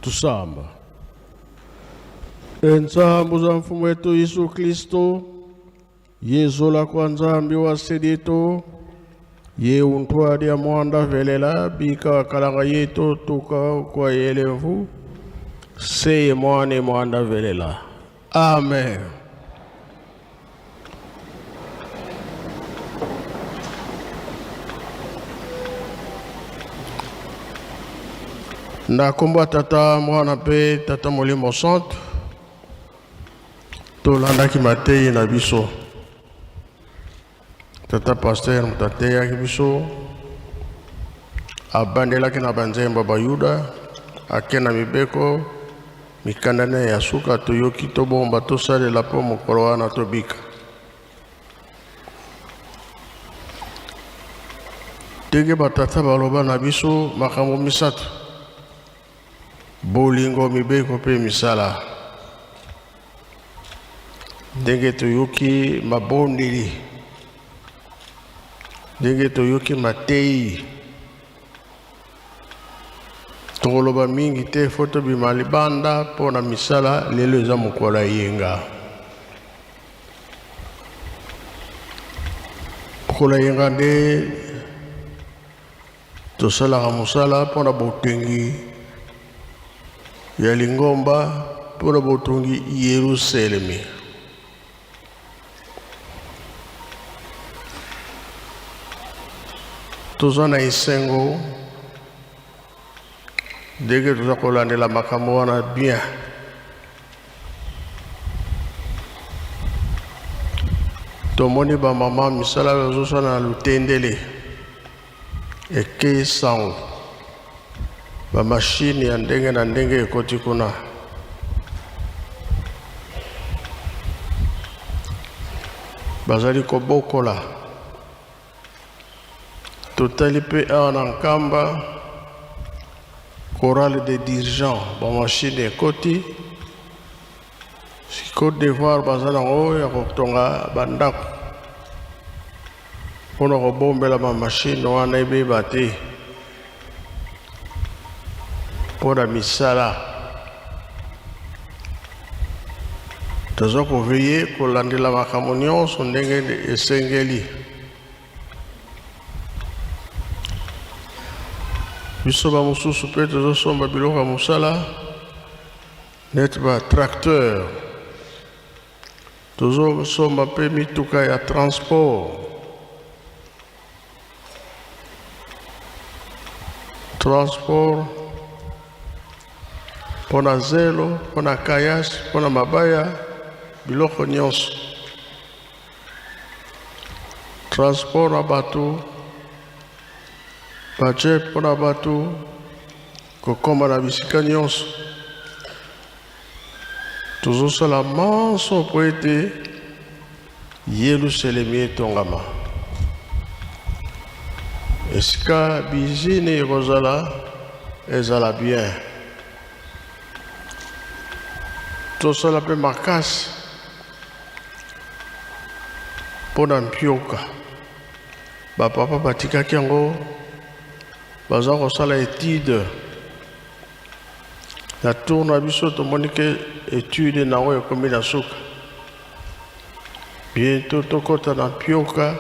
Tusamba. Ensambu za mfumu wetu Yesu Kristo, yezola kwa Nzambi wa sedeto, ye untwadi ya mwanda velela bika kalanga yeto tuka kwa yelevu seye mwane mwanda velela. Amen. Na nkombo ya Tata, Mwana mpe Tata Molimo Santu, tolandaki mateyi na biso. Tata pasteur moto ateyaki biso, abandelaki na banzembo ya Bayuda, ake na mibeko mikanda na ya suka toyoki tobomba tosalela mpo mokolo wana tobika. Ndenge batata baloba na biso makambo misato: bolingo, mibeko mpe misala. Ndenge toyoki mabondeli, ndenge toyoki mateyi, tokoloba mingi te, fo tobima libanda mpo na misala. Lelo eza mokolo ya yenga. Mokolo ya yenga nde tosalaka mosala mpo na botongi ya lingomba, mpo na botongi Yerusalemi. Toza na esengo ndenge toza kolandela makambo wana bien. Tomoni bamama misala bazosala na Lutendele, ekei sango, bamashine ya ndenge na ndenge ekoti kuna. Bazali kobokola. Totali mpe awa na Nkamba, chorale de dirigeants, bamashine ekoti. Côte d'Ivoire baza nango ya kotonga bandako mpona kobombela bamashine wana ebeba te mpo na misala. Toza koveye kolandela makambo nyonso ndenge esengeli. Biso bamosusu mpe tozosomba biloko ya mosala neti ba tracteur, tozosomba mpe mituka ya transport. Transport mpo na zelo, mpo na kayas, mpo na mabaya, biloko nyonso. Transport na bato, budget mpo na bato kokoma na bisika nyonso. Tozosala manso mpo ete Yelusalemi etongama. Esika bizini ekozala ezala bien. Tosala mpe makasi mpo na mpioka. Bapapa batikaki yango, baza kosala etude na tour na biso, tomoni ke etude nango ekomi na suka. Bientôt tokota na mpioka,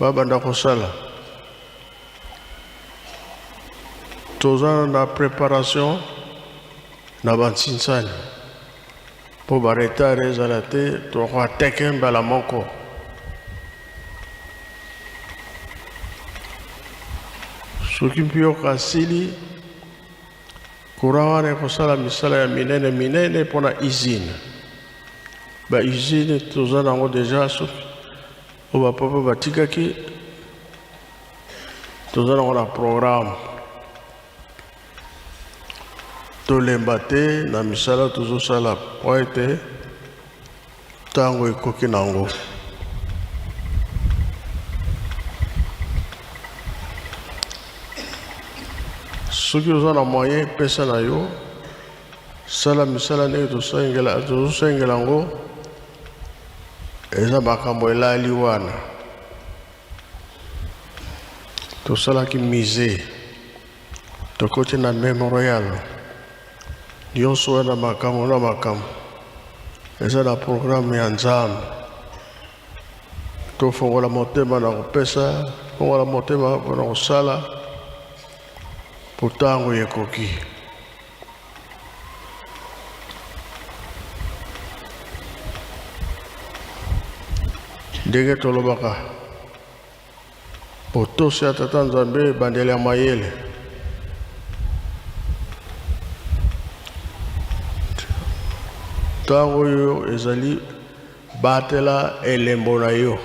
babanda kosala. Toza na préparation na bansinsani mpo ba retard ezala te, tokoateke mbala moko. Soki mpioka asili, courant wana ekosala misala ya minene minene mpona usine. Ba usine toza nango deja, soki oyo bapapa batikaki, toza nango na programme. Tolemba te na misala tozosala mpo ete ntango ekoki nango. Soki oza na moyen, pesa na yo, sala misala ndenge tozosengela yango. Eza makambo elali wana. Tosalaki musée, tokoti na Memorial. Nyonso wana makambo na makambo eza na programme ya Nzambe. Tofongola motema na kopesa, fongola motema mpona kosala, mpo ntango ekoki. Ndenge tolobaka botosi ya Tata Nzambe ebandeli ya mayele. Ntango oyo ezali batela elembo na yo,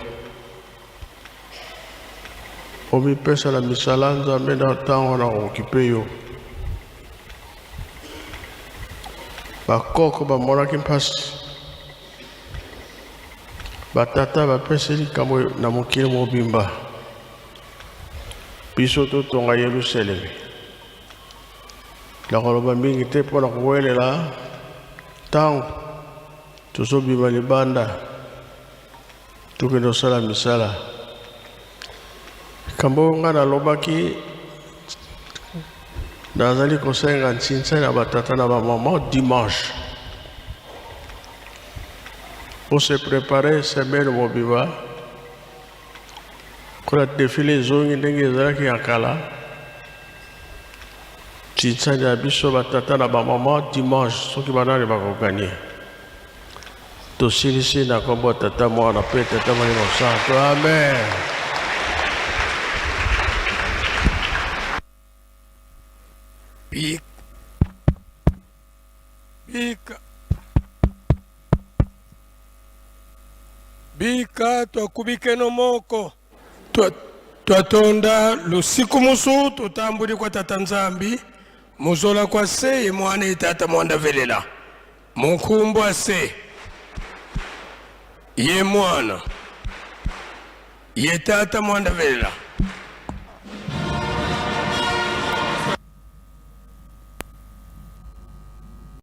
omipesa na misala Nzambe na ntango na kokipe yo. Bakoko bamonaki mpasi, batata bapesi likambo na mokili mobimba, biso totonga Yelusalemi. Nakoloba mingi te mpo na kowelela ntango tozobima libanda tokende kosala misala. Likambo oyo ngai nalobaki, nazali kosenga nsinsa na batata na bamama dimanche bose prepare semaine mobimba kola defile ezongi ndenge ezalaki ya kala. Nsinsani ya biso batata na bamama dimanche, soki banani bakoganye. Tosilisi na nkombo ya Tata, Mwana mpe Tata Molimo Santo. Amen. Bika. Bika. Bika twakubikeno moko. Twatonda lusiku musu tutambuli kwa Tata Nzambi muzola kwa se ye mwana ye Tata mwanda velela. Munkumbwa se ye mwana ye Tata mwanda velela.